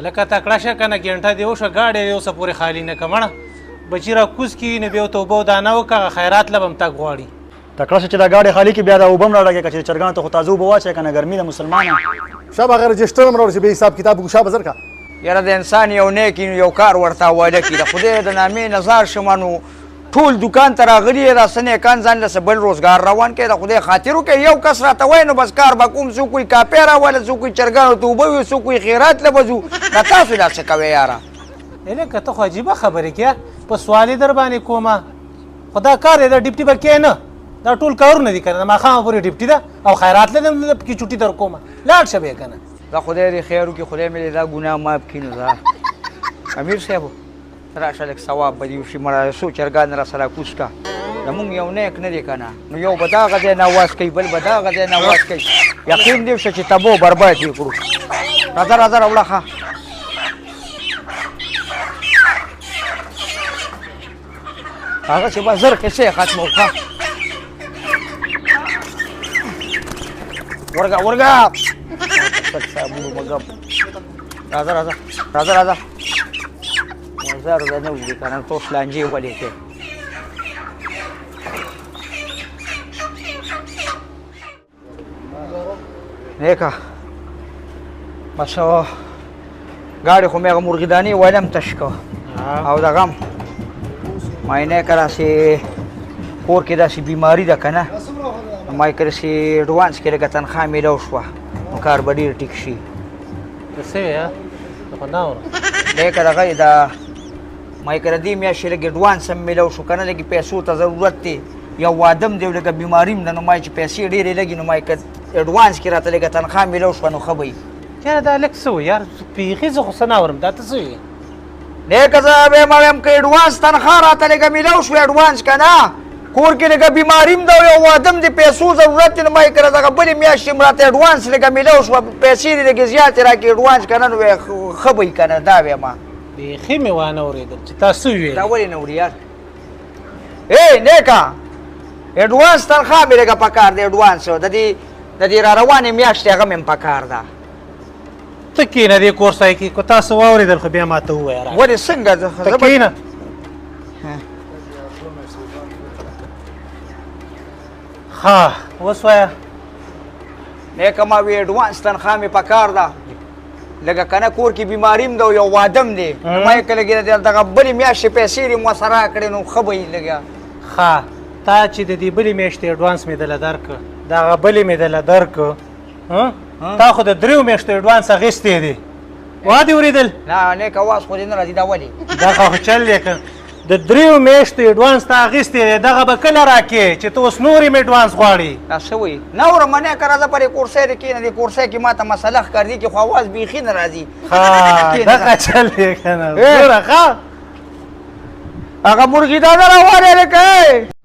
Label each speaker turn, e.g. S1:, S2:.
S1: هلکه تکړه شه که نه، ګنټه دې وشوه، ګاډی دې اوسه پورې خالي نه که. مړه بچي را کوز کړي نو بیا ورته اوبه دانه وکړه، خیرات له به هم تګ غواړي.
S2: تکړه شه چې دا ګاډی خالي کړي، بیا دا اوبه هم راډکې که چې چرګانو ته خو تازه اوبه واچوې که نه، ګرمي ده مسلمانه.
S3: شابه هغه رجسټر هم راوړه چې بیا حساب کتاب وکړو. شابه زر کا.
S4: یاره د انسان یو نیک یو کار ورته حواله کړي، د خدای د نامې نه زار شمه، نو ټول دکان ته راغلي یې، دا څه نیکان ځان له څه بل روزګار روان کړي، د خدای خاطر وکړي. یو کس راته وایي نو بس کار به کوم، څوک وایي کاپی راوله، څوک وایي چرګانو ته اوبه وي، څوک وایي خیرات له به ځو. دا تاسو لا څه کوئ یاره؟
S1: هلکه ته خو عجیبه خبرې کوې، په سوال یې در باندې کومه، خو دا کار دی، دا ډیپټي به کې نه، دا ټول کارونه دي که نه، د ماښامه پورې ډیپټي ده او خیرات له دې پکې چوټي در کومه، لاړ شه بیا که نه.
S4: دا خدای دې خیر وکړي، خدای مې دې دا ګناه معاف کړي. نو ځه امیر صاحب راشه، لږ ثواب به دې وشي. مړه څو چرګان را سره کوز کړه، زمونږ یو نیک نه دی که نه، نو یو به دغه ځای نه اواز کوي، بل به دغه ځای نه اواز کوي، یقین دې وشه چې تباه برباد یې کړو. راځه راځه راوړه. ښه هغه چې به زر قصې ختمو. ښه ورګه ورګه راځه راځه راځه راځه، زر د نه وځي که نه، ټوس لانجې ولې کوې. نیکه بس ګاډی خو مې هغه مرغیدانې ولم تش کړ او دغه هم ما یې نیکه داسې کور کې داسې بیماري ده که نه، ما یې که داسې اډوانس کې لږه تنخوا میلاو شوه نو کار به ډېر ټیک شي.
S1: ته څه وایې؟ زه خو نه اورم.
S4: نیکه دغه یې ده، ما یې که د دې میاشتې لږ اډوانس هم میلاو شو که نه، لږې پیسو ته ضرورت دی، یو واده هم دی او لږه بیماري هم ده، نو ما یې چې پیسې ډېرې لګي، نو ما یې که اډوانس کې راته لږه تنخوا میلاو شوه نو ښه به وي.
S1: یاره دا هلک څه وایي یار، بیخي زه خو څه نه اورم، دا ته څه وایې؟
S4: نیکه زه وایم وایم که اډوانس تنخوا راته لږه میلاو شوه اډوانس که نه، کور کې لږه بیماري هم ده او یو واده هم دی، پیسو ضرورت دی، نو ما یې که دغه بلې میاشتې هم راته اډوانس لږه میلاو شوه، پیسې دې لږې زیاتې راکړې اډوانس که نه، نو ښه به وي که نه. دا وایم.
S1: بیخي مې وانه اورېدل چې تا څه وویل.
S4: دا ولې نه اوري یار؟ ای نیکه اډوانس تنخوا مې لږه پکار دی، اډوانس د دې را روانې میاشتې هغه مې هم پکار ده.
S1: ته کښېنه دې کور ځای کې، که تاسو واورېدل خو بیا ما ته ووایه. راشه.
S4: ولې څنګه؟
S1: ته کښېنه. ښه اوس وایه.
S4: نیکه ما وی اډوانس تنخوا مې پکار ده لږه که نه، کور کې بیماري هم ده او یو واده هم دی، نو ما یې که لږې دغه بلې میاشتې پیسې دې ورسره راکړې نو ښه به وي لږه.
S1: ښه تا چې د دې بلې میاشتې اډوانس مې دله درکړ، دغه بلې مې دله درکړ، تا خو د دریو میاشتو اډوانس اخیستی دی، وا دې اورېدل؟
S4: نه نیکه اواز خو دې نه راځي، دا ولې؟
S1: دغه خو چل دی که د دریو میاشتو اډوانس تا اخیستی دی، دغه به کله راکې چې ته اوس نورې مې اډوانس غواړې؟
S4: دا څه وایي؟ نه اورم نیکه، راځه په دې کورسۍ دې کښېنه، دې کورسۍ کې ما ته مسله ښکاري کې خو اواز بیخي نه راځي.
S1: ښه دغه چل دی که نه، ګوره ښه
S4: هغه مرغي دانه راوړې لکه.